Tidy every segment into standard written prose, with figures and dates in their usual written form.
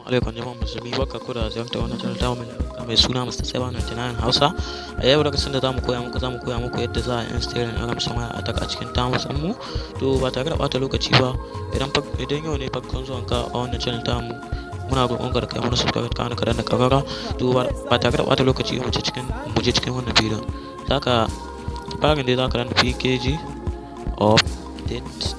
Alaikum jama'a musulmi, barka ku da ziyartar wannan channel tamu mai albarka mai suna Mr. 799 Hausa. A yau darasin da zamu koya muku, zamu koya muku yadda za a install ransomware attack a cikin Termux mu. To, ba tare da bata lokaci ba, idan yau ne farkon zuwan ka a wannan channel tamu, muna roƙon ka da kai mana subscribe kana ka danna ƙararrawa. To, ba tare da bata lokaci, mu je cikin wannan bidiyon. Zaka farin dai zaka danna pkg update.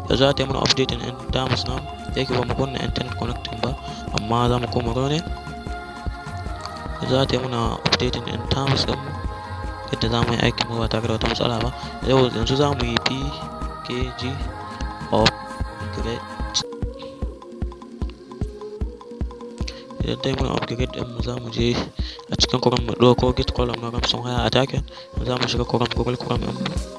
Da za ta yi mana updating ɗin Termux namu. Da yake ba mu kunna internet connecting ba, amma za mu koma running. Za ta yi mana updating ɗin Termux ɗin mu yadda za mu yi aikin mu ba tare da wata matsala ba. Yau yanzu za mu yi pkg upgrade. Idan ta yi mana upgrade ɗin mu, za mu je a cikin Chrome mu ɗauko git clone na ransomware attacking. Za mu shiga Chrome, Google Chrome ɗin mu.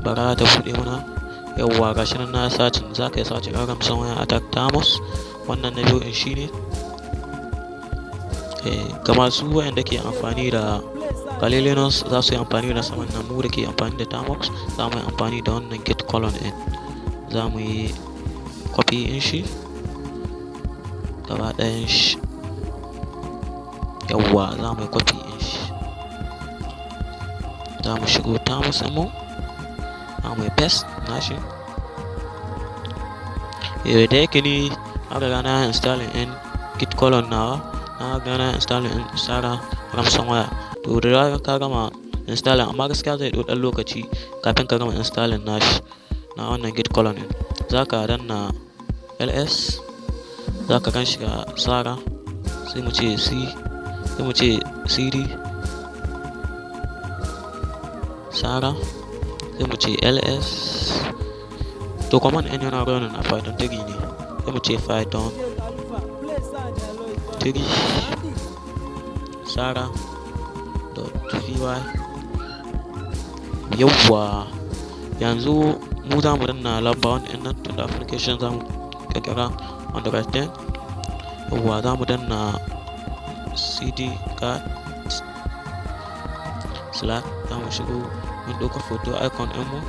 Bara ta buɗe mana. Yawwa, gashi nan na searching. Za ka yi searching ransomware attack Termux. Wannan na biyu in shine ga masu waɗanda ke amfani da Kali Linux, za su yi amfani da saman nan. Mu da ke amfani da Termux, za mu yi amfani da wannan git clone ɗin. Za mu yi copy in shi gaba ɗayan shi. Yawwa, za mu yi copy in shi, za mu shigo Termux mu, za mu yi paste nashi. Da yake ni na riga na installing in git clone nawa, na riga na installing in Sara ransomware. To, da zarar ka gama installing, amma gaskiya zai ɗau ɗan lokaci kafin ka gama installing nashi na wannan git clone ɗin, za ka danna ls, za ka gan shi ga Sara. Sai mu ce c, sai mu ce cd Sara, sai mu ce ls. To, command ɗin yana running a Python 3 ne. Sai mu ce python 3 sara.py. Yawwa, yanzu mu za mu danna lamba wani ɗin nan, tunda application za mu ƙirƙira Android 10. Yawwa, za mu danna cd card slash, za mu shigo, mun ɗauka photo icon ɗinmu,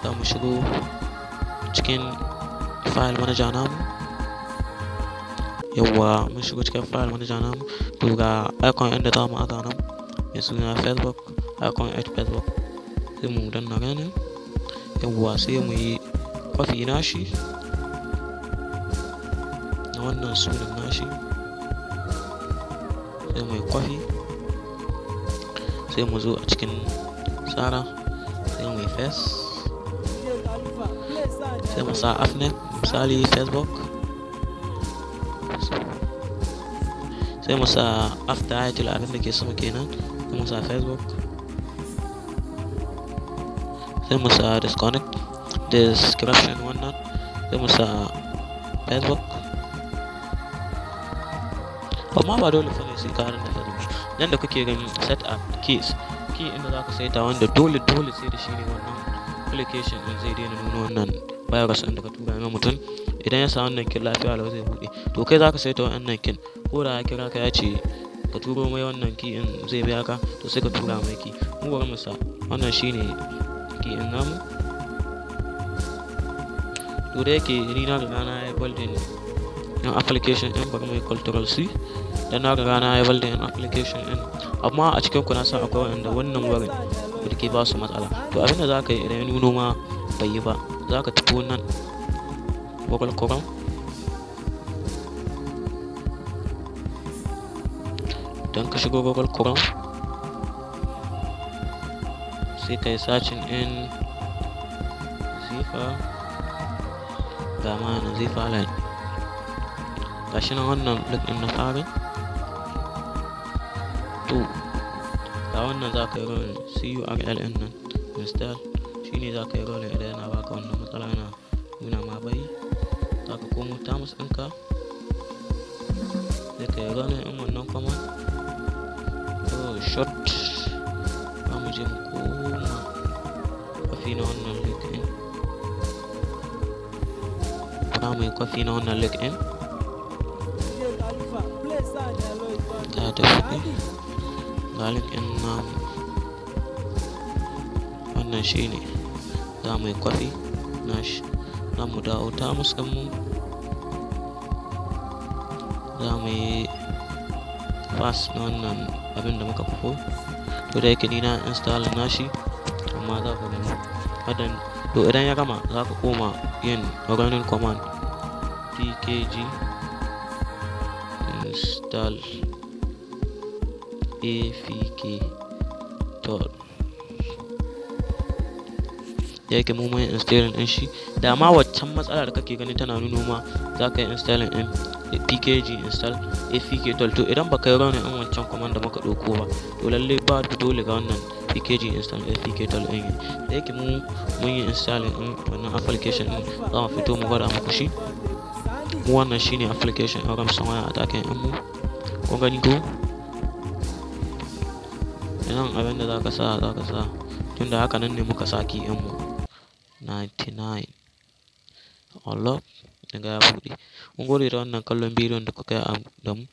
za mu shigo cikin file manager namu. Yawwa, mun shigo cikin file manager namu. To, ga icon ɗin da za mu aza nan mai suna Facebook icon 8 Facebook. Sai mu danna running. Yawwa, sai mu yi kwafi nashi na wannan sunan nashi, sai mu yi kwafi, sai mu zo a cikin tsara, sai mu yi paste, sai mu sa app name, misali Facebook, sai mu sa app title, abin da ke sama kenan, sai mu sa Facebook, sai mu sa disconnect description wannan, sai mu sa Facebook. Amma ba dole fa ne sai ka da Facebook nan da kuke ganin set up keys, key inda za ka saita wanda dole dole sai da shi ne wannan application din zai daina nuna wannan virus ɗin da ka tura ma mutum. Idan ya sa wannan key, lafiya lau zai buɗe. To, kai za ka saita wannan key. Ko da ya kira ka ya ce ka turo mai wannan key in zai biya ka, to sai ka tura mai key. Mu bari mu sa wannan shine key in namu. To, da yake ni na riga na yi building in application din, bari mu yi Control C. Dan na riga na yi building in application din, amma a cikin ku na san akwai wanda wannan wurin da ke ba su matsala. To, abin da za ka yi idan ya nuno ma bai yi ba, za ka tafi nan Google Chrome. Don ka shigo Google Chrome, sai ka yi searching in Zipper. Ga ma na Zipper line, gashi nan wannan link din na farin. To, ga wannan za ka yi rolling curl ɗin nan install, shine za ka yi rolling. Idan yana baka wannan matsala, yana nuna ma bai, za ka komo Termux ɗinka, sai ka yi rolling ɗin wannan command. To, short, za mu je mu koma kwafi na wannan link ɗin. Za mu yi kwafi na wannan link ɗin, za ta buɗe. Ga link ɗin namu. Wannan shine za mu yi kwafi nashi, za mu dawo Termux ɗinmu, za mu yi paste na wannan abin da muka kwafo. To, da yake ni na install nashi, amma za ku gani wadan. To, idan ya gama, za ka koma yin running command pkg install apk tool. Da yake mu mun installing din shi, da ma waccan matsala da kake gani tana nuno ma, za ka yi installing din pkg install apk tool. To, idan baka yi running din wancan command da muka ɗauko ba, to lalle ba dole ga wannan pkg install apk tool din. Da yake mu mun yi installing din wannan application din, za mu fito mu gwada muku shi. Mu wannan shine application ɗin ransomware attacking din mu. Kun gani ko? Nan abin da za ka sa, tunda haka nan ne muka sa key ɗin mu, 99, unlock. Daga ya buɗe. Mun gode da wannan kallon bidiyon da kuka yi da mu.